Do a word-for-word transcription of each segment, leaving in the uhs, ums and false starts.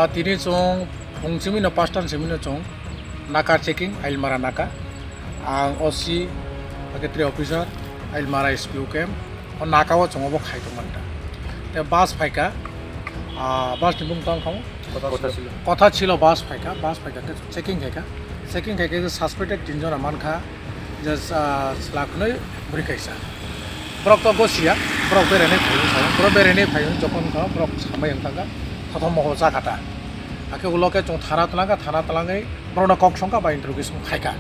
Ah, tini chwng phung simi no pastan simi no chwng naka checking Ailmara naka. Ang O C, secretary officer, Ailmara S P O camp. O naka o chwng obo khai tong manta. Te bus phaika, ah, bus ni bumung tang khamu? Kotha Silo. Kotha Silo bus phaika, bus phaika khe checking khaika. Checking khaika je suspected tin jona mankha, je, ah, chwla khwnwi bwrwi kaisa. Borok to gosiya, borok berainai phaiwi sao. Borok berainai phaiwi jokon kha, borok samai wng thangkha, thothom moho chakha ta. Hakhe ulo khe chwng thana twlangkha, thana twlangwi borokno kok songkha ba interrogation khaika.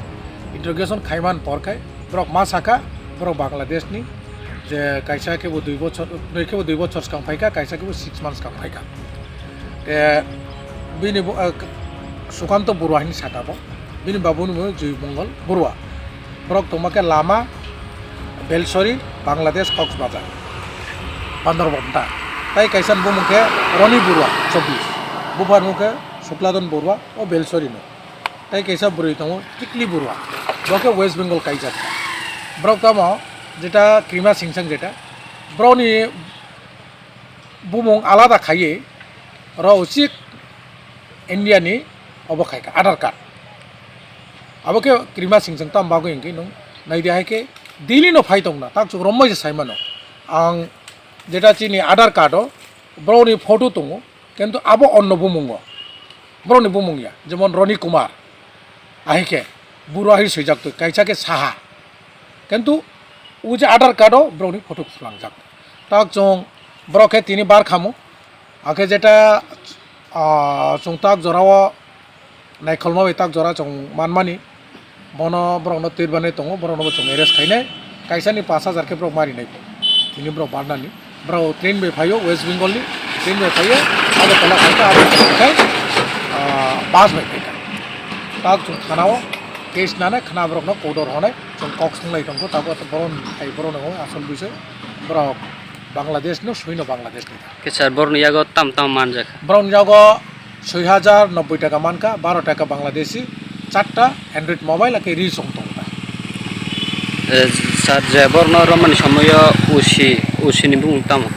Interrogation khaiman por khai borok ma sakha, borok Bangladesh ni, je kaisa khe bo dui bochor, nui khe bo dui bochor swkang phaikha, kaisa khe bo six months swkang phaikha. Te bini bo, ah, Sukanto Borua hinwi sakha bo, bini babuni mung Jui Mongol Borua. Borok tongma khe lama Belsori, Bangladesh, Coxbazar, Bandarban ta. Tai kaisa ni bumung khe Roni Borua, chobbish. Buphar mung khe Sukladon Borua, o Belsori no. Tai kaisa bwrwi tongo Tikli Borua, bo khe West Bengal kaijak. Borok tamo jeta Krima Singchang jeta, borokni bumung alada khaiwi oro uchik India ni obo khaikha Aadhaar card. Abo khe Krima Singchang tam bagwi hwnkhe nwng naidi hai khe Delhi no phai tongna tak chuk rombai se sai mano. Ang jeta chini Aadhaar card o borokni photo tongo, kintu abo onno bumungo, borokni bumung ya, jemon Roni Kumar, ahai khe Borua hai swijak twi, kaisa khe Saha, kintu o je Aadhaar card o borokni photo phulangjak. Tak chwng borok khe tini bar khamu, hakhe jeta, ah, chwng tak jorao naikholma bai tak jora chwng manmani, bono borokno twirbanai tongo, borokno bo chwng arrest khainai, kaisani pash hajar khe borok marinai, tini borok barnani, borok train bai phaio, West Bengal ni train bai phaio, abo tola khaikhe abo khaikhe, ah, bus bai phaikha. Tak chwng thanao case nanai khna borokno kotor honai chwng kok swnglai tongkho, tabuk borok hai borokno asol bisoi borok Bangladesh no, suino Bangladesh ni. Khe sir, borokni yago tam tam manjak? Borokni yago soi hajar nobboi taka mankha, baro taka Bangladeshi, charta Android mobile, hakhe ri song tongkha. Eh, sir, je borokno romani somoyo O C, O C ni bumung tamo?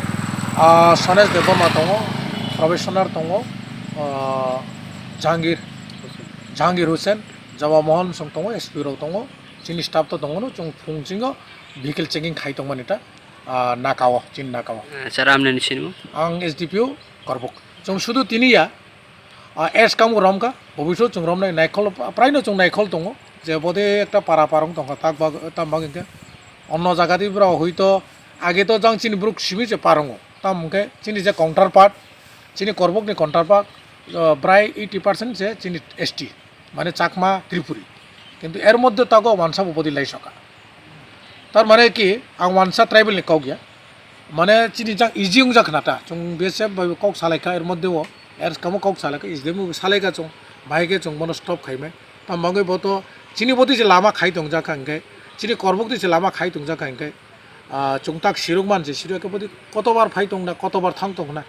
Ah, Sonesh Debbarma tongo, Probationer tongo, ah, Jahangir, Jahangir Hussain, Jawab Mohan song tongo, S P rok tongo, chini staff to tongo, no chwng phung chingo vehicle checking khai tongmani ta. Ah, naka o, chini naka o. Acha, ramnani sinimo? Ang S D P O Korbuk. Chwng sudu tini ya, ah, S kamu romkha, bobiswt chwng romnai naikhol, praino chwng naikhol tongo, je bode ekta para parong tongkha, tak bag, tam bag hinkhe. Onno jaga di borok hoito age to jang chini borok simi je parongo. Tam hinkhe chini je counterpart, chini Korbukni counterpart, ah, brai eighty percent je chini S T. Mane Chakma, Tripuri. Kintu er moddhe tago wansa bo bodi lai soka. Tar mane ki, ang wansa tribal ni kok ya. Mane chini jang easy wng jak na ta. Chwng B S F bai kok salai kha er moddhe o. Er kamo kok salai kha, S D M salai kha chwng. Bahai khe chwng bono stop khai mai. Tam bagwi bo to Chini bodi je lama khai tongjak kha hingke, chini korbok di je lama khai tongjak kha hingke, ah, chwng tak sirok man je sirok ke bodi kotobar phai tongna, kotobar thang tongna,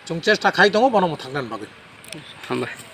chwng chesta khai tongo bono mwthangna bagwi. Hambai.